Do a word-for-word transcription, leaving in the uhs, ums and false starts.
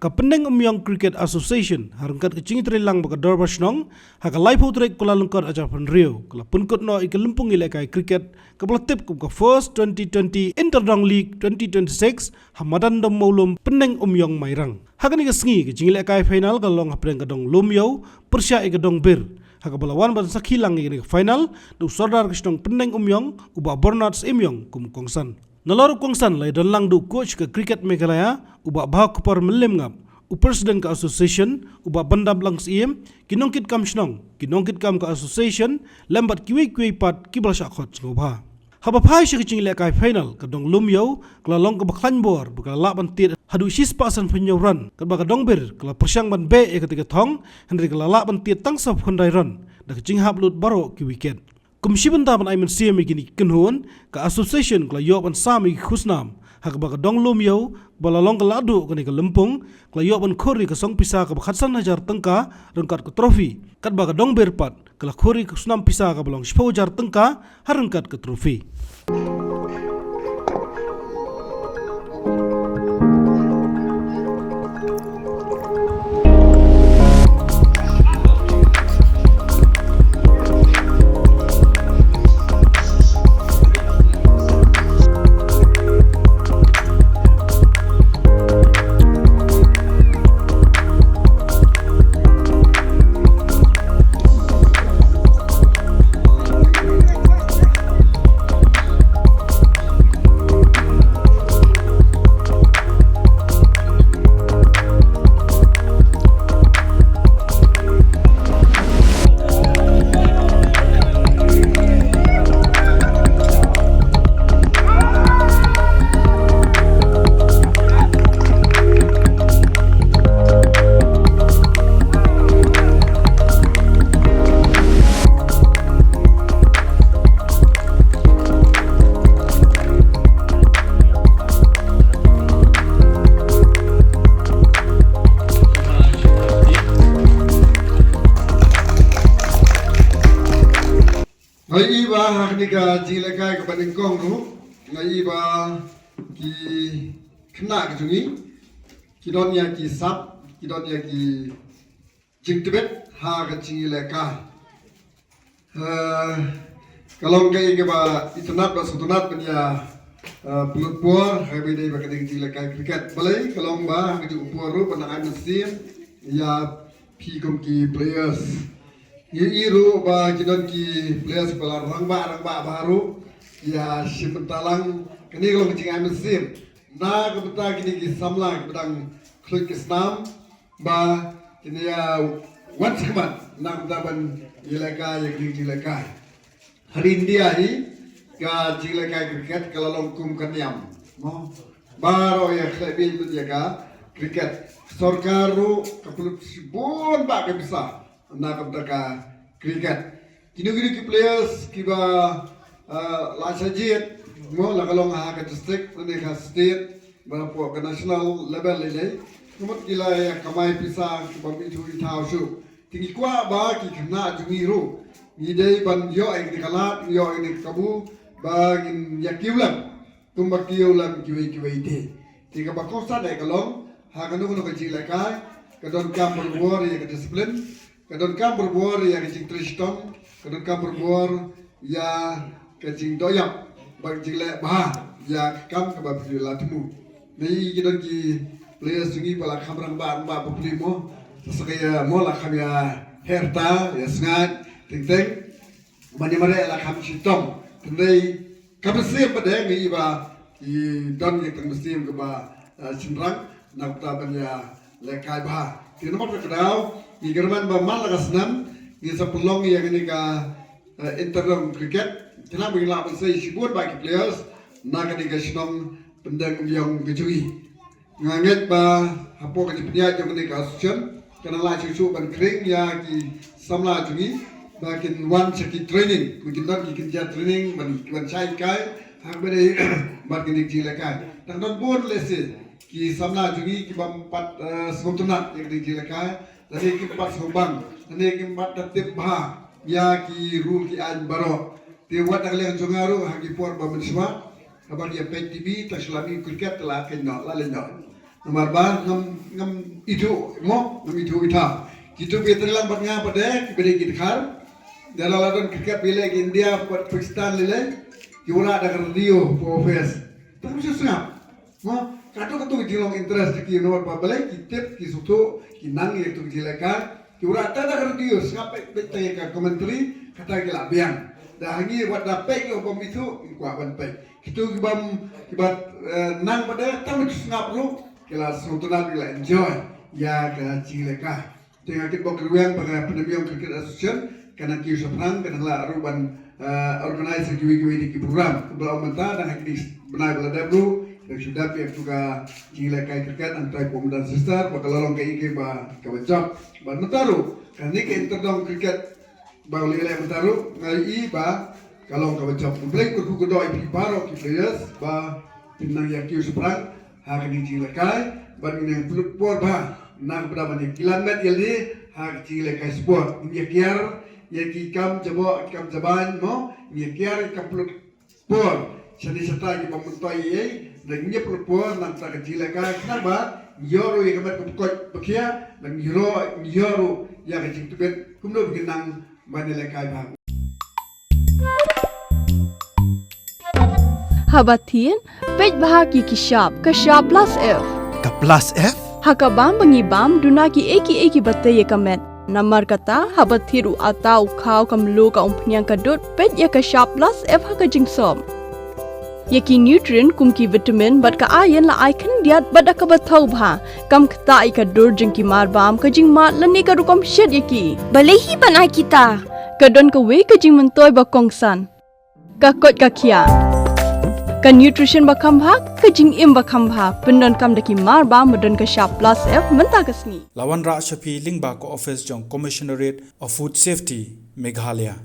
Ka Pyndengumiong Cricket Association, ha ryngkat ka jingïatreilang bad ka Dorbar Shnong, ha ka laiphew tarik Kyllalyngkot ar hajar arphew hynriew, ka la pynkut noh ïa ka lympung ïalehkai cricket, kaba la tip kum ka First Twenty Twenty Inter Dong League twenty twenty-six, ha Madan Dom Mawlum, Pyndengumiong, Mairang. Ha kane ka sngi, ka jingïalehkai final ka long hapdeng ka Dong Lumïew pyrshah ïa ka Dong Bir, ha kaba la wan ban sakhi lang ïa kane ka final da u Sordar ka shnong Pyndengumiong, u Bah Bernard Syiemiong, kum u kongsan. Nalor u kongsan la ïadon lang da u coach ka Cricket Meghalaya, u Bah Bhakupar Mylliemngap, u president ka association, u Bah Byndap Langsyiem, ki nongkitkam shnong, ki nongkitkam ka association, lem bad kiwei kiwei pat kiba la shah khot sngewbha. Haba phai sha ka jingïalehkai final, ka Dong Lumïew ka la long kaba khlaiñ bor bad ka la lah ban tied haduh shispah sanphew hynñiew run, katba ka Dong Bir ka la pyrshang ban beh ïa kata ka thong, hynrei ka la lah ban tied tang sawphew khyndai run da ka jinghap lut baroh ki wicket. Kum shi bynta ban ai mynsiem ïa kine ki kynhun, ka association ka la ïoh ban sam ïa ki khusnam, ha kaba ka Dong Lumïew, ba la long ka lahduh kane ka lympung, ka la ïoh ban khur ïa ka song pisa kaba khatsan hajar tyngka ryngkat ka trophy, katba ka Dong Bir pat ka la khur ïa ka khusnam pisa kaba long shiphew hajar tyngka ha ryngkat ka trophy. Nga ïohi ba ha kane ka jingïalehkai kaba nyngkong ruh, nga ïohi ba ki khynnah ka jong ngi ki don ïa ki sap, ki don ïa ki jingtbit ha ka jingïalehkai. Eh, ka long kaei kaba itynnad bad sngewtynnad ban ïa, eh, pynlut por ha kaba ïadei bad ka dei ka jingïalehkai cricket. Balei? Ka long ba ha kajuh ka por ruh ban ai mynsiem ïa phi kum ki players. Ngi ïohi ruh ba ki don ki players ba la rangbah rangbah bha ruh. Ïa shim bynta lang, kane ka long ka jingai mynsiem na ka bynta kine ki samla kiba dang khluit ki snam, ba kin ïa wan shakhmat na ka bynta ban ïalehkai ïa ka jingïalehkai. Ha ri India hi ka jingïalehkai cricket ka la long kum ka niam, mo. Baroh ïa khlem bit ïa ka cricket. Sorkar ruh ka pynlut shibun bah ka pisa na ka bynta ka cricket. Kino kino ki players kiba, ah, la shah jied, mo, la ka long ha ka district, lane ka state, bad hapoh ka national level lei lei. Ka mut ki la ïa kamai pisa kiba ym ithuh ithaw shuh. Te ngi kwah ba ki khynnah jong ngi ruh ngi dei ban ïoh ïa kane ka lad, ïoh ïa kane ka kabu, ba ngin ïa kiew lem kumba kiew lem kiwei kiwei te. Te kaba kongsan eh ka long, ha kano kano ka jingïalehkai ka donkam bor bor ïa ka discipline, ka donkam bor bor ïa ka jingtrei shitom, ka donkam bor bor ïa ka jingdoh ïap bad ka jingleh bha ïa ka kam kaba phi la thmu. Ngi ki don ki players jong ngi ba la kham rangbah rangbah bapli, mo. Sa sa ka ïa, mo, la kham ïa heh rta, ïa sngaid teng teng. Ban ïa mareh la kham shitom. Hynrei ka mynsiem pat de ngi ïohi ba ki don ïa ka mynsiem kaba, eh, shynrang na ka bynta ban ïalehkai bha. Te namar kata ka daw ngi kyrmen ba man la ka snem ngin sa pynlong ïa kane ka, eh, inter-dong cricket. Te namar ba ngi lah ban sei shibun bah ki players na kane ka shnong Pyndengumiong ka jong ngi. Nga ngeit ba hapoh ka jingpynïaid jong kane ka association kan nang lah shuh shuh ban khring ïa ki samla jong ngi ba kin wan sha ki training, ba kin don ki kynja training ban, ban shah hikai ha kaba ïadei bad kine ki jingïalehkai. Tang don bun lehse ki samla jong ngi kiba ym pat, eh, sngewtynnat ïa kine ki jingïalehkai, lane kim pat sngewbang, lane kim pat da tip bha ïa ki rule ki aiñ baroh. Te wat na ka liang jong nga ruh ha ki por ba mynshuwa, haba ngi ïa peit T V, tang shu la mih cricket te la khein noh, la leit noh. Namar ba ngam, ngam ithuh, mo, ngam ithuh ithuh. Kitu ki tyrlang bad nga pat de, ki bede ki dkhar. Dara la don cricket bile ki India, bad Pakistan lile. Ki wanrah da ka radio, pa office. Tang shu sngap. Mo, katu katu ki jinglong interest ki, namar ba balei ki tip, ki sngewthuh, ki nang ïa katu ki jinglehkai. Ki wanrah tang da ka radio, sngap peit, peit tang ïa ka commentary, kata ki la biang. Da hangne wat da peit ïa u bym ithuh, ki kwah ban peit. Kitu ki bym, ki ba, eh, nang pat de, tang shu sngap ruh, ki la sngewtynnat, ki la enjoy ïa ka jinglehkai. Te nga kitbok ruh ïa ba ka Pyndonkam Cricket Association, ka nang kiew shaphrang, ka nang lah ruh ban, eh, organize kiwei kiwei de ki program. Kumba la ong mynta, dang ha kine ki bnai ba la dep ruh, dang shu dep ïa katu ka jinglehkai cricket, hangtai hapoh madan Sister, ba ka la long kaei kaei ba kaba jop. Bad mynta ruh, kane ka Inter Dong Cricket, ba u leh leh mynta ruh, nga ïohi ba ka long kaba jop. U Blei un kyrkhu kyrdoh ïa phi baroh ki players ba phin nang ïa kiew shaphrang ha kane ka jinglehkai, bad ngin ïa pynlut por bha na ka bynta ban ïa kilan met ïa lade ha ka jinglehkai sport. Ngin ïa kiar ïa ki kam jaboh, ki kam jabieng, mo, ngin ïa kiar ïa ki kam pynlut por shane shatai kiba myntoi ïa ei, da ngin ïa pynlut por na ka bynta ka jinglehkai, khnang ba ngin ïoh ruh ïa ka met kaba koit ba khiah, bad ngin ïoh, ngin ïoh ruh ïa ka jingtbit kumno ba ngin nang ban ïalehkai bha. Haba thied, peit bha ïa ki shap, ka shap plus F. Ka plus F? Ha ka bam ba ngi bam, duna kiei kiei kiba tei ïa ka met. Namar kata, haba thied u atta, u khaw, ka mluh, ka umphniang, ka dud, peit ïa ka shap plus F ha ka jingsop. Ïa ki nutrient kum ki vitamin bad ka iron la ai khyndiat bad da kaba thaw bha. Kam ktah ïa ka dur jong ki marbam, ka jingmad lane ka rukom shet ïa ki. Balei hi ban ai kita? Ka don kawei ka jingmyntoi ba kongsan. Ka koit ka khiah. Ka nutrition ba kham bha, ka jingim ba kham bha. Pyndonkam da ki marbam ba don ka shap plus F mynta ka sngi. La wanrah sha phi lyngba ka office jong Commissionerate of Food Safety, Meghalaya.